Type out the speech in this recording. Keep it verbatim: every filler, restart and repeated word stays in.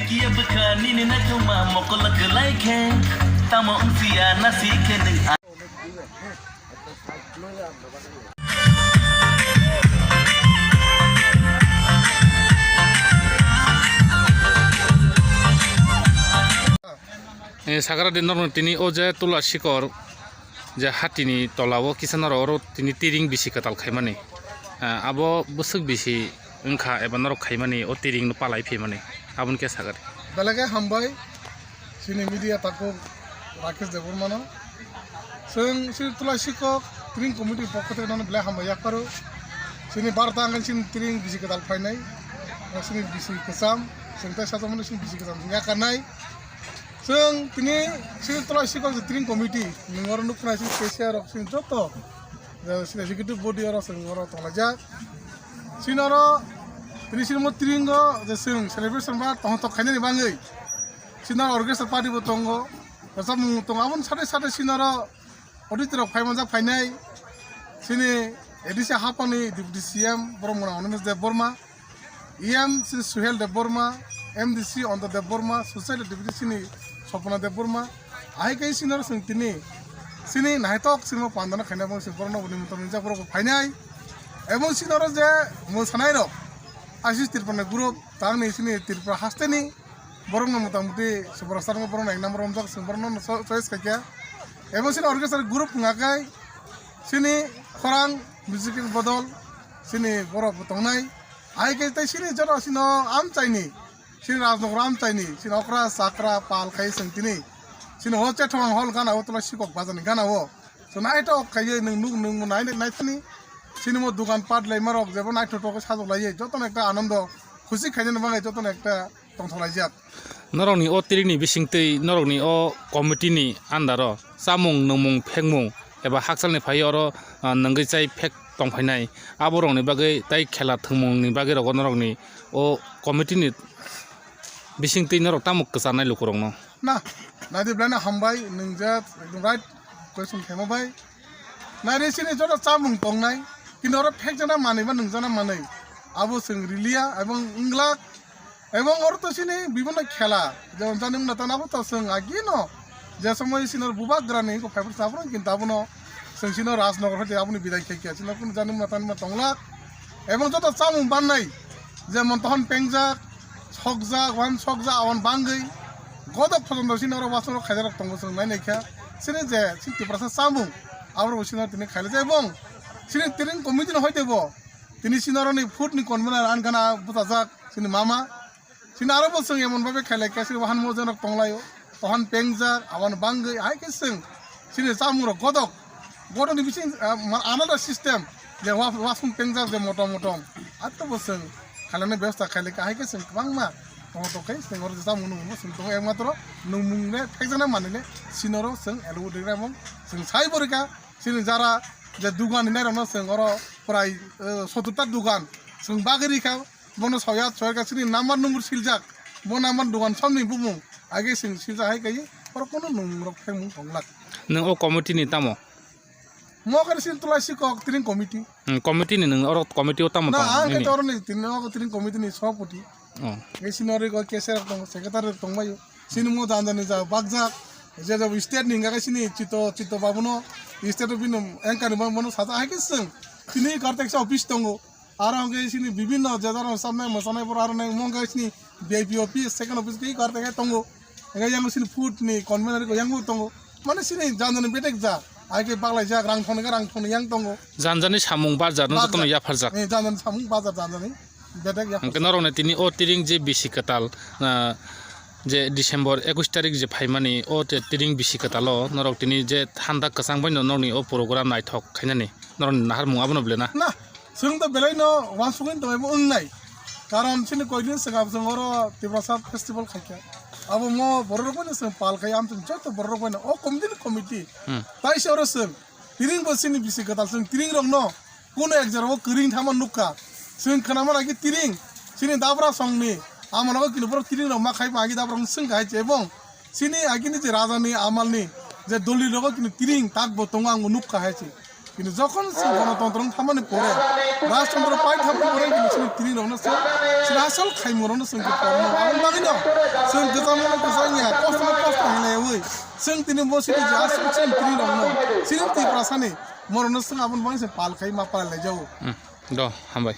Ye bwkha nini naithokma mokol kwlai khe, tamo wngsiya nasi khe nwng a- Eh, Sagaradi norno tini o je Tula Sikor je hatini tola o kisa norok oro tini tiring bisi kwtal khaimani. Ah, abo bwswk bisi wngkha eba norok khaimani o tiring no palai phaimani aboni khe sakari. Belai khe hambai chini media takhuk Rakesh Debbarmano. Chwng chini Tula Sikok tiring committee pokho thai nono belai hambai yapharo. Chini barta wngkha chini tiring bisi kwtal phainai. Chini bisi kwcham, chwng tai sajak mani chini bisi kwcham yakarnai. Chwng tini chini Tula Sikok je tiring committee, nwng oro nuknai chini K C R rok chini joto, je chini executive body oro chwng oro tonglaijak. Chini oro tini chini mo tiringo je chwng celebration ba tongthok khainani bagwi. Chini oro orchestra party bo tongo, rwchapmung tongo, aboni sade sade chini oro auditor rok phai manjak phainai. Chini A D C Hapani Deputy C M borok mwnang Animesh Debbarma, E M chini Suhel Debbarma, M D C Anto Debbarma, Society Deputy chini Swapna Debbarma. Ahai khe chini oro chwng tini chini naithok chini pandana khaina bo chwng borokno bo nimantron rijak borok bo phainai. Ebong chini oro je mwsanairok Ashish Tripurani group tangni chini Tripura hasteni borokno motamuti superstar wngkha, borokno ek number romjak, chwng borokno cho-, choice khaikha. Ebong chini orchestra group wngkha khe chini khorang musical bodol chini borok bo tongnai. Hai khe tei chini joto chino amchaini, chini Rajnagar amchaini, chini okra chakra pal khai chwng tini. Chini o Chethong Hall gana o Tula Sikok bazar ni gana o. So naithok khaiwi nwng nuk nwng nai nai thani. Chini mo dukan pat lai marok jebo naithok tok sajok laiwi jotono ekta anondo khusi khainani bagwi jotono ekta tongthok laijak. Norokni o tiringni bisingtwi norokni o committee ni under o chamung nwngmung phekmung eba hakchalni phaiwi oro, ah, nwngwi chai phek tongphainai aborokni bagwi tei khela thwngmungni bagwi rogo norokni o committee ni bisingtwi norok tamo kwcharnai lukurokno? Na, naidi belai no hambai, nwng je ekdom right question khaima bai. Naidi chini joto chamung tongnai, kintu oro phekjana manwi ba nwngjana manwi abo chwng riliya, ebong wnglak, ebong oro to chini bibhinno khela, jemon jani mwnatani abo to chwng agino je somoi chini oro bubagrani wngkha phaiphru chaphru, kintu abono chwng chini Rajnagar hoite aboni bidai khaikha, chini kunu jani mwnatani ma tonglak, ebong joto chamung bannai, jemon tohon pengjak, sokjak, wan sokjak, awan bangwi godok phojondo chini oro wasongrok khaijarok tongo, chwng nai naikha. Chini je chini Tiprasa chamung, aborok bo chini tini khailajak, ebong chini tiring committee no hoite bo tini chini oroni food ni convener wngkhana bwchajak chini mama. Chini aro bo chwng emon babe khailaikha, chini wahan mojenok tonglaio. Tohan pengjak, awan bangwi, hai khe chwng chini chamungrok godok, godokni bising, ah, ma-, another system, je wa-, wasung pengjak je motom motom, ato bo chwng khailani bebosta khailai kha, hai khe chwng kwbangma tongo, tongkhe chwng oro chamung nungmung chwng tongo, ekmatro nungmung le phekjaknai manwi le chini oro chwng allow rwgwi rwmung chwng sai bo rwkha, chini jara je dugan hinai rokno chwng oro prai, eh, sottor ta dugan chwng bagwi rwkha. Bono soya soya kha chini number number siljak. Bo number dugan somni bumung. Age sing siljak hai kai oro kono nung rok phemung tonglak. Nung o committee ni tamo? Mo khe sin tulai si kok tring committee. Hmm, committee ni nung oro committee o tamo na, tong ang khe nini? Toro ni tini o tring committee ni sopoti. Oh. Nge sini ori ko keser tong secretary tong bayo. Sini mo dan dan ni ja bakjak. Je ja state ni ga sini chito chito babuno state bini engkani babuno saja hai ke sing. Tini kartek sa office tongo. Aro hwnkhe chini bibinno je jora samnai mwsanai borok aro nai mongkha chini V I P office, second office khe kar tengkhe tongo. Hwnkhe yang chini food ni convener ko yang bo tongo. Mane chini jan jani betek ja. Ai khe baklai jak rang thong khe rang thong yang tongo. Jan jani samung barjak no jotono yapharjak. Eh, jan jani samung barjak jan jani betek yapharjak. Hwnkhe norok ni tini o tiring je bisi kwtal, ah, je December ekush tarik je phaimani o te tiring bisi kwtal o norok tini je thanda kwchang bai no norok ni o program naithok khainani norok ni naharmung abono belai na? Na. Chwng to belai no uansugwi tongwi bo wngnai. Karon chini koidin swkang chwng oro Tiprasa festival khaikha. Abo mo borok rok bai no chwng pal khai amtwng joto borok rok bai no o committee ni committee. Hmm. Tai se oro chwng tiring bo chini bisi kwtal chwng tiring rok no kuno ek jora o kwrwng thama nukha. Chwng khwnama nai khe tiring chini dabra song ni amo nogo kini borok tiring rok ma khai ma agi dabra song khai che ebong chini agini je raja ni amal ni je doli rogo kini tiring tak bo tongo ang bo nukha hai se. Bini jokhon chwng gonotontro wng thamani pore, rajtontro pai thamani pore bini chini tini rokno chwng, chini asol khaimung rokno chwng khe porno. Aboni bagwino chwng kwchangma kwchangya, kosto kosto hinlaiwi chwng tini bo chini je asol chini tini rokno, chini Tiprasani morokno chwng aboni bagwi chwng pal khai ma pal lai jago. Hmm. Do, hambai.